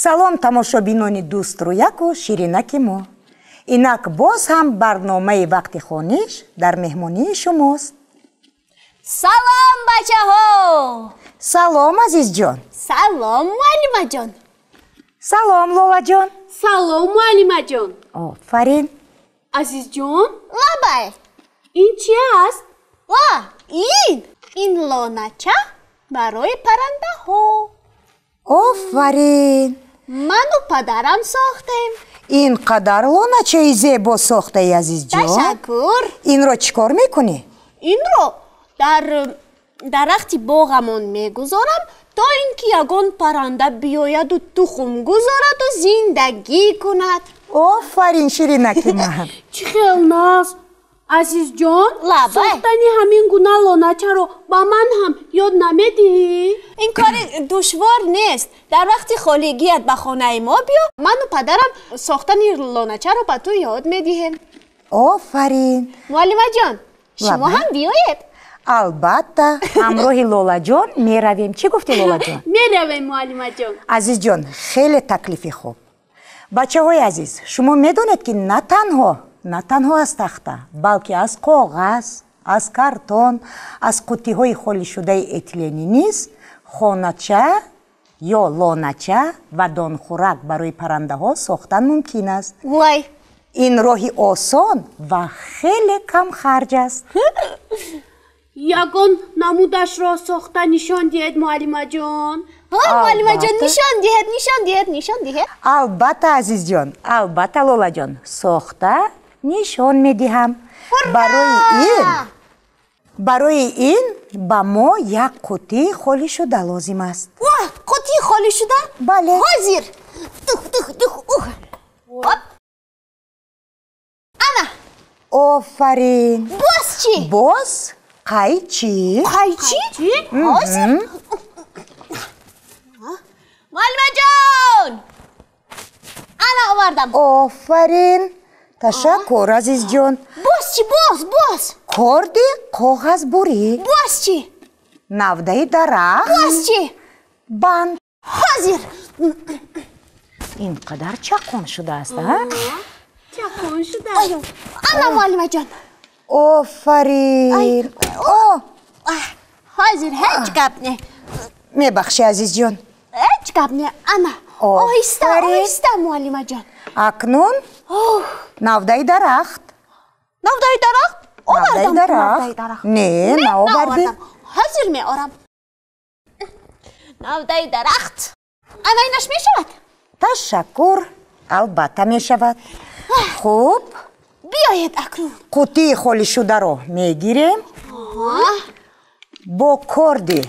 Салом, тамошобинони дӯстрӯяку ширинаки мо. Инак боз ҳам барномаи вақти хониш дар меҳмонии шумост. Салом, бачаҳо! Салом, азизҷон. Салом, муаллимаҷон. Салом, Лолаҷон. Салом, муаллимаҷон. Офарин. Азизҷон? Лабай. Ин чи аст? Ва, ин? Ин лонача барои паррандаҳо. Офарин. Ману падарам сохтем. Ин қадар лоначаи зебо сохтаи, азизҷон. Ташаккур. Инро чӣ кор мекунӣ? Инро дар дарахти боғамон мегузорам, то ин ки ягон парранда биёяду тухм гузораду зиндагӣ кунад. Офарин, ширинаки ман. Чӣ хел нағз, азизҷон. Лабай. Сохтани ҳамин гуна лоначаро ба ман ҳам ёд намедиҳӣ? Ин кори душвор нест. Дар вақти холигият ба хонаи мо биё, ману падарам сохтани лоначаро ба ту ёд медиҳем. Офарин. Муаллимаҷон, шумо Лабай. ҳам биёед. Албатта, ҳамроҳи Лолаҷон меравем. Чӣ гуфтӣ, Лолаҷон? Меравем, муаллимаҷон. Азизҷон, хеле таклифи хуб. Бачаҳои азиз, шумо медонед, ки на танҳо аз тахта, балки аз коғаз, аз картон, аз қуттиҳои холишудаи этиленӣ низ хонача ё лонача ва донхӯрак барои паррандаҳо сохтан мумкин аст. Вай! Ин роҳи осон ва хеле камхарҷ аст. Ягон намудашро сохта нишон диҳед, муаллимаҷон. Ҳо, муаллимаҷон. Албатта. Нишон диҳед, нишон диҳед, нишон диҳед. Албатта, азизҷон, албатта, Лолаҷон, сохта нишон медиҳам. Барои ин ба мо як қуттии холишуда лозим аст. Ва, қуттии холӣ шуда? Бале. Ҳозир. Тух, тух, тух, ух. Оп. Ана. Офарин. Боз чӣ? Боз қайчӣ. Қайчӣ? Ҳозир. Муаллимаҷон, ана, овардам. Офарин, ташаккур, азизҷон. Боз чӣ? Боз, боз. Корди коғазбурӣ. Боз чӣ? Навдаи дарахт. Боз чӣ? Банд. Ҳозир. Ин қадар чақон шудааст, а? Чақон шуда. Ана, муаллимаҷон. Офарин. О! Ҳозир, ҳеҷ гап не. Мебахшӣ, азизҷон. Ҳеҷ гап не, ана. Оҳиста. Офарин. Оҳиста, муаллимаҷон. Акнун навдаи дарахт. Навдаи дарахт? Навдаи Овардам. дарахт. Навдаи дарахт. Не, наовардӣ. Наовардам. Ҳозир меорам навдаи дарахт. Ана, инаш мешавад. Ташаккур, албатта, мешавад. Хуб. Биёед акнун. Қуттии холишударо мегирем, бо корди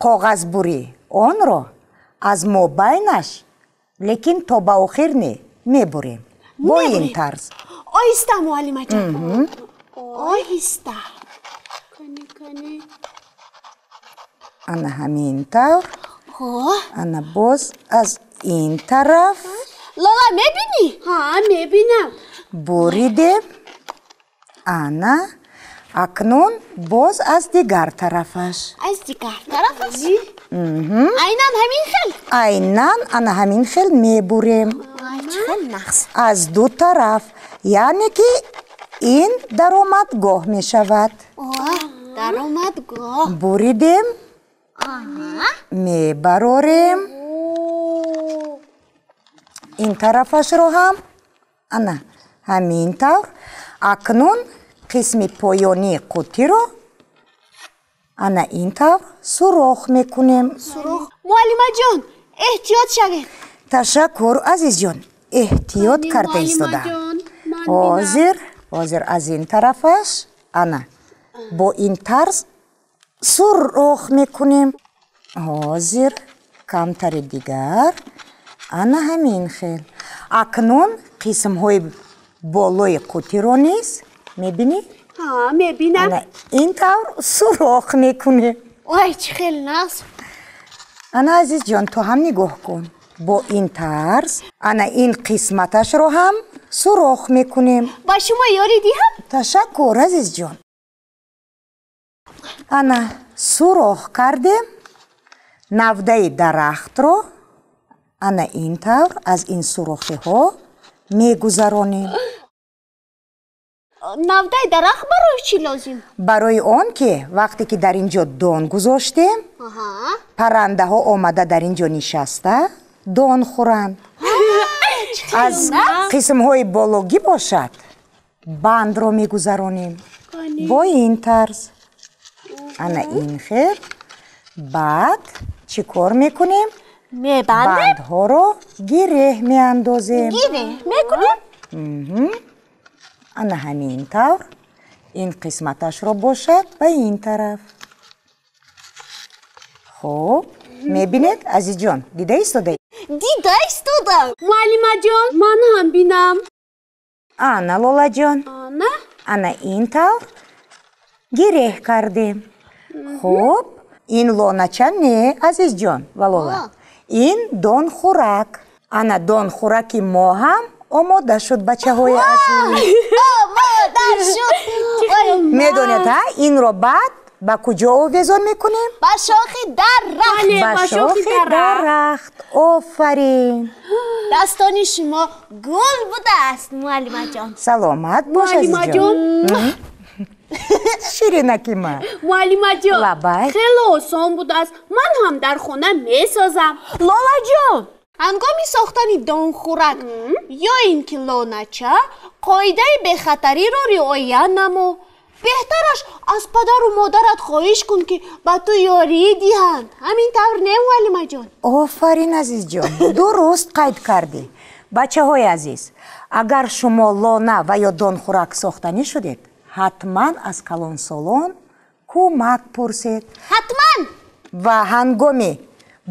коғазбурӣ онро аз мобайнаш, лекин то ба охир не, мебурем бо ин Мебурем. тарз. Оҳиста, муаллимаҷон, оҳиста. Кани, кани. Ана ҳамин тавр. Хо. Ана, боз аз ин тараф. Лола, мебинӣ? Ҳа, мебинам. Буридем. Ана, акнун боз аз дигар тарафаш. Аз дигар тарафаш айнан ҳамин хел. Айнан ана ҳамин хел мебурем. Чӣ хел нағз! Аз ду тараф, яъне ки ин даромадгоҳ мешавад. Даромадгоҳ. Буридем, мебарорем ин тарафашро ҳам, ана ҳамин тавр. Акнун қисми поёнии қуттиро ана ин тавр сурох мекунем. Сурох. Муаллимаҷон, эҳтиёт шавед. Ташаккур, азизҷон, эҳтиёт карда истодаам. Муаллимаҷон, ман. Ҳозир, ҳозир, аз ин тарафаш ана бо ин тарз сурох мекунем. Ҳозир, камтари дигар, ана ҳамин хел. Акнун қисмҳои болои қуттиро низ мебинӣ? Ҳа, мебинам. Ана ин тавр сурох мекунем. Ой, чӣ хел нағз! Ана, азизҷон, ту ҳам нигоҳ кун. Бо ин тарз ана ин қисматашро ҳам сурох мекунем. Ба шумо ёрӣ диҳам? Ташаккур, азизҷон. Ана, сурох кардем. Навдаи дарахтро Ана ин тавр аз ин сурохиҳо мегузаронем. Навдаи дарахт барои чӣ лозим? Барои он ки вақте ки дар ин ҷо дон гузоштем, паррандаҳо омада дар ин ҷо нишаста дон хӯранд. Аз қисмҳои бологӣ бошад, бандро мегузаронем бо ин тарз. Ана ин хел. Баъд чӣ кор мекунем? Мебандем? Бандҳоро гиреҳ меандозем. Гиреҳ мекунем? Ана ҳамин тавр. Ин қисматашро бошад ба ин тараф. Хуб, мебинед, азизҷон, дида истодаед? Дида истодам. Муаллимаҷон, ман ҳам бинам. Ана, Лолаҷон. Ана? Ана ин тавр гиреҳ кардем. Хуб, ин лонача не, азизҷон ва Лола. Ин донхӯрак. Ана донхӯраки мо ҳам омода шуд, бачаҳои азиз. Омода шуд. Медонед, ҳа, инро баъд ба куҷо овезон мекунем? Ба шохи дарахт. Ба шохи дарахт. Офарин. Дастони шумо гул будааст, муаллимаҷон. Саломат бош, азизҷон. Ширинаки ман. Муаллимаҷон, лабай. Хеле осон будааст. Ман ҳам дар хона месозам. Лолаҷон, ҳангоми сохтани донхӯрак ё ин ки лонача қоидаи бехатариро риоя намо. Беҳтараш аз падару модарат хоҳиш кун, ки ба ту ёрӣ диҳанд. Ҳамин тавр не, муаллимаҷон? Офарин, азизҷон, дуруст қайд кардӣ. Бачаҳои азиз, агар шумо лона ва ё донхӯрак сохтанӣ шудед, ҳатман аз калонсолон кӯмак пурсед. Ҳатман. Ва ҳангоми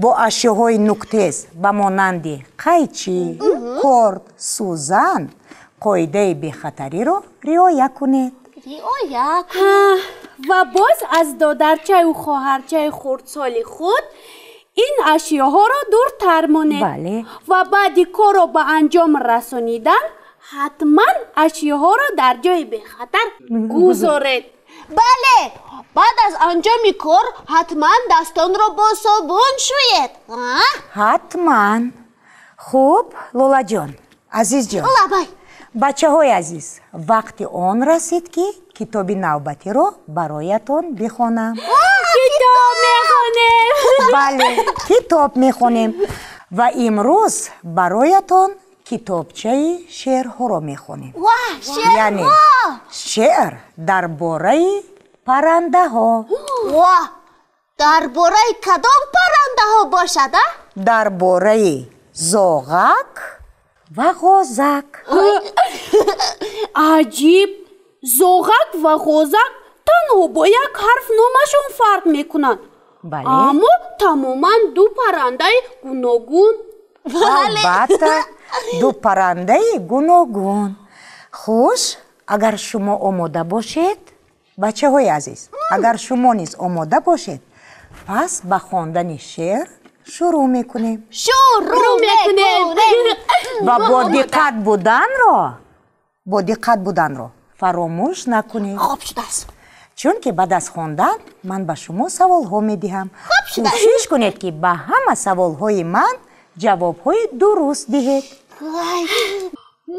бо ашёҳои нуктез ба монанди қайчӣ, корд, сӯзан қоидаи бехатариро риоя кунед. Риоя кунед. Ва боз аз додарчаю хоҳарчаи хурдсоли худ ин ашёҳоро дуртар монед. Бале. Ва баъди корро ба анҷом расонидан ҳатман ашёҳоро дар ҷои бехатар гузоред. Бале, баъд аз анҷоми кор ҳатман дастонро бо собун шӯед. Ҳатман. Хуб, Лолаҷон, азизҷон. Лабай. Бачаҳои азиз, вақти он расид, ки китоби навбатиро бароятон бихонам. Китоб мехонем. Бале, китоб мехонем. Ва имрӯз бароятон китобчаи шеърҳоро мехонем. Яъне шеър дар бораи паррандаҳо. Ва, дар бораи кадом паррандаҳо бошад, а? Дар бораи зоғак ва ғозак. Аҷиб! Зоғак ва ғозак танҳо бо як ҳарф номашон фарқ мекунанд. Бале. Аммо тамоман ду паррандаи гуногун. Албатта, ду паррандаи гуногун. Хуш, агар шумо омода бошед, бачаҳои азиз, агар шумо низ омода бошед, пас ба хондани шеър шурӯъ мекунем. Шурӯъ мекунем. Ва бо диққат буданро фаромӯш накунед. Хоб шудааст. Чунки баъд аз хондан ман ба шумо саволҳо медиҳам. Хоб шудааст. Кӯшиш кунед, ки ба ҳама саволҳои ман ҷавобҳои дуруст диҳед.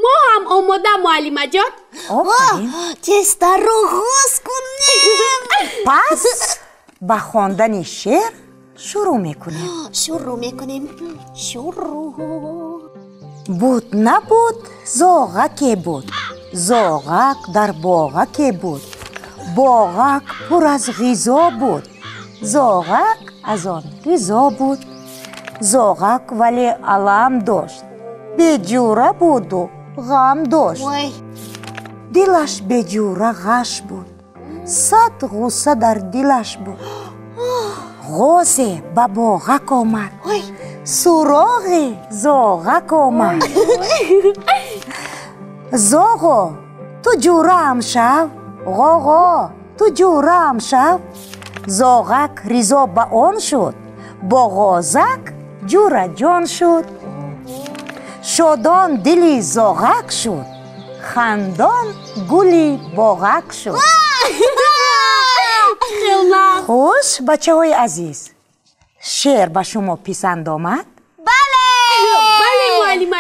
Мо ҳам омода, муаллимаҷон. Офарин. Тезтар оғоз кунем. Пас ба хондани шеър шурӯъ мекунем. Шурӯъ мекунем. Шурӯъ. Буд набуд, зоғаке буд. Зоғак дар боғаке буд. Боғак пур аз ғизо буд. Зоғак аз он ризо буд. Зоғак вале алам дошт. Беҷура буду ғам дошт. Дилаш беҷура ғаш буд. Сад ғусса дар дилаш буд. Ғозе ба боғак омад. Суроғи зоғак омад. Зоғо, ту ҷураам шав. Ғоғо, ту ҷураам шав. Зоғак ризо ба он шуд. Бо ғозак ҷураҷон шуд. Шодон дили зоғак шуд. Хандон гули боғак шуд. Хуш, бачаҳои азиз, шеър ба шумо писанд омад? Бале!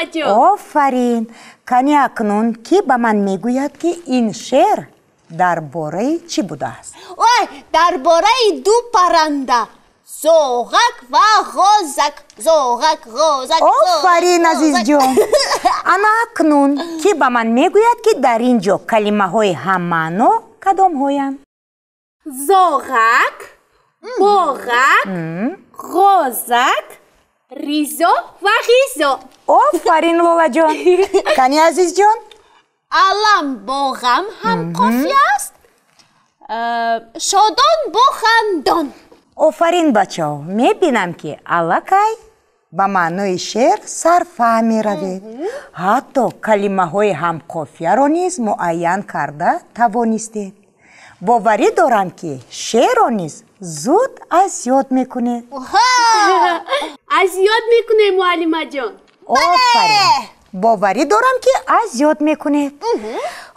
Муаллимаҷон. Офарин. Кани акнун кӣ ба ман мегӯяд, ки ин шеър дар бораи чӣ будааст? Ой, дар бораи ду парранда, зоғак ва ғозак, зоғак, ғозак. Офарин, азизҷон. Ана акнун кӣ ба ман мегӯяд, ки дар ин ҷо калимаҳои ҳаммаъно кадомҳоянд? Зоғак, боғак, ғозак, ризо ва ғизо. Офарин, Лолаҷон. Кани, азизҷон? Алам бо ғам ҳамқофия аст, шодон бо хандон. Офарин, бачаҳо. Мебинам, ки аллакай ба маънои шеър сарфаҳм меравед, ҳатто калимаҳои ҳамқофияро низ муайян карда тавонистед. Боварӣ дорам, ки шеърро низ зуд аз ёд мекунед. Аз ёд мекунем, муаллимаҷон. Офарин, боварӣ дорам, ки аз ёд мекунед.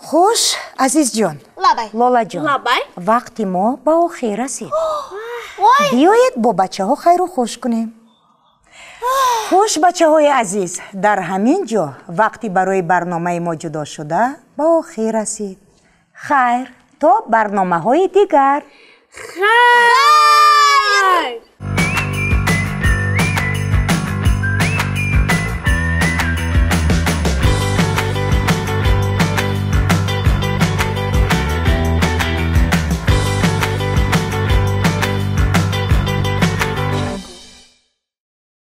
Хуш, азизҷон. Лабай. Лолаҷон. Лабай. Вақти мо ба охир расид. Биёед, бо бачаҳо хайру хуш кунем. Хуш, бачаҳои азиз, дар ҳамин ҷо вақти барои барномаи мо ҷудошуда ба охир расид. Хайр, то барномаҳои дигар. Хайр.